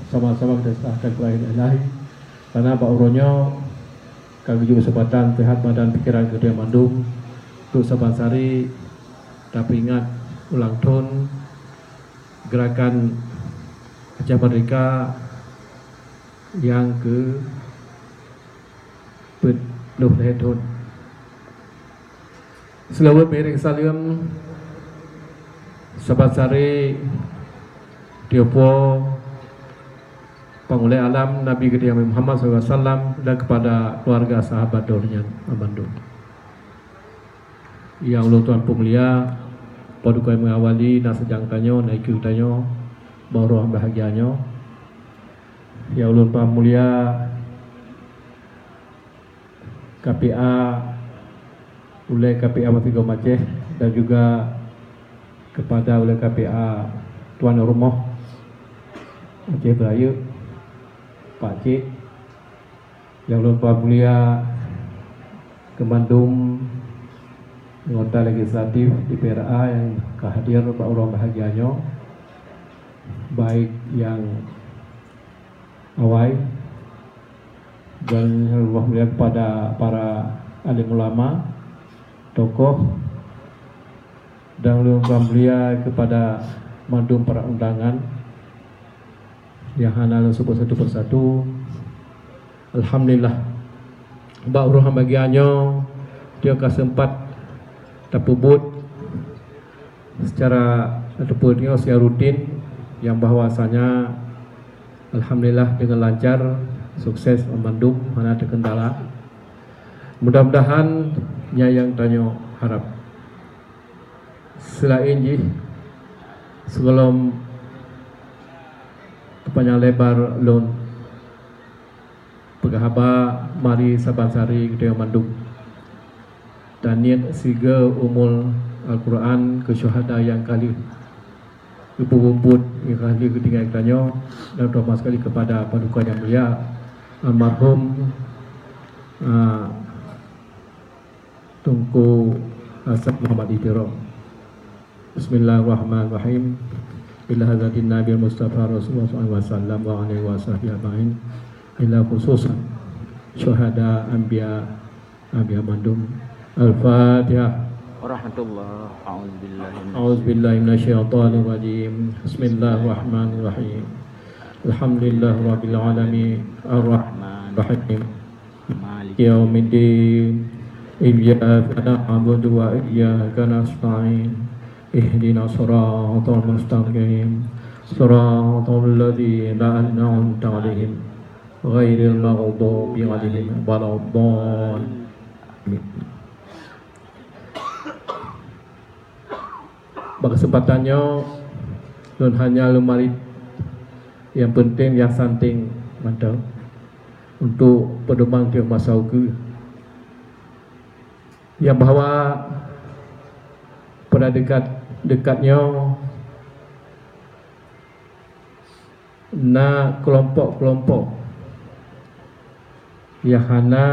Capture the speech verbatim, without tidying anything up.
Sama-sama kita serahkan kepada Allah. Karena bak uroe nyoe ka geujok keuseumpatan seuhat badan pikiran geutanyoe mandum untuk saban sari tapeuingat ulang thon Gerakan Aceh Merdeka nyang keu peuet ploh lhèe thon. Seulaweuet meuiréng saleuem saban sari teupoh Pangulèe Alam Nabi geutanyoe Muhammad sallallahu alaihi wasallam dan kepada keluarga sahabat droeneuh nyan bandum. Nyang ulôn tuan peumulia, padum ka meuawali na seujang tanyoe, na ikeue tanyoe, bak uroe bahagia nyoe. Nyang ulôn tuan mulia, K P A, ulèe K P A Masigom Aceh dan juga kepada ulèe K P A tuan rumoh Aceh Beurayeuk, Pak Cik, nyang ulôn peumulia keu mandum anggota legislatif D P R A nyang ka hadir bak uroe bahagia nyoe, baik nyang awai, dan alhamdulillah kepada para alim ulama, tokoh, dan ulôn peumulia kepada mandum para undangan nyang hana lôn sebut satu persatu. Alhamdulillah, bak uroe bahagia nyoe, teuka sempat tapeubuet secara ataupun nyoe secara rutin, nyang bahwasanya alhamdulillah dengan lancar, sukses, mandum hana terkendala. Mudah-mudahan nyan nyang tanyoe harap. Seulaén jih, sigohlom teupanyang lebar lôn peugah haba, mari saban sari geutanyoe mandum taniet sigoe umul Al-Quran keu syuhada nyang ka lheueh geupeubuet, nyang ka lheueh geutinggai geutanyoe, dan terutama sekali kepada paduka nyang mulia almarhum, ah, Teungku Hasan Muhammad Itirom. Bismillahirrahmanirrahim. Ila hadratin Nabi Mustafa Rasulullah sallallahu alaihi wasallam wa alihi wa sahbihi ajma'in. Ila khususan syuhada anbiya, anbiya mandum. Al-Fatihah. Warahmatullah. A'udzubillahi minasyaitonirrajim. Bismillahirrahmanirrahim. Alhamdulillahirabbil alamin. Arrahmanirrahim. Maliki yaumiddin. Iyyaka na'budu wa iyyaka nasta'in. Ihdinas siratal mustaqim. Siratal ladzina an'amta 'alaihim, ghairil maghdubi 'alaihim waladdallin. Bak keuseumpatan nyoe, lôn hana lôn marit, nyang peunteng nyang santéng mantong untuk peudoman teuh masa ukeue. Nyang bahwa pada deukat-deukat nyoe na keulompok-keulompok nyang hana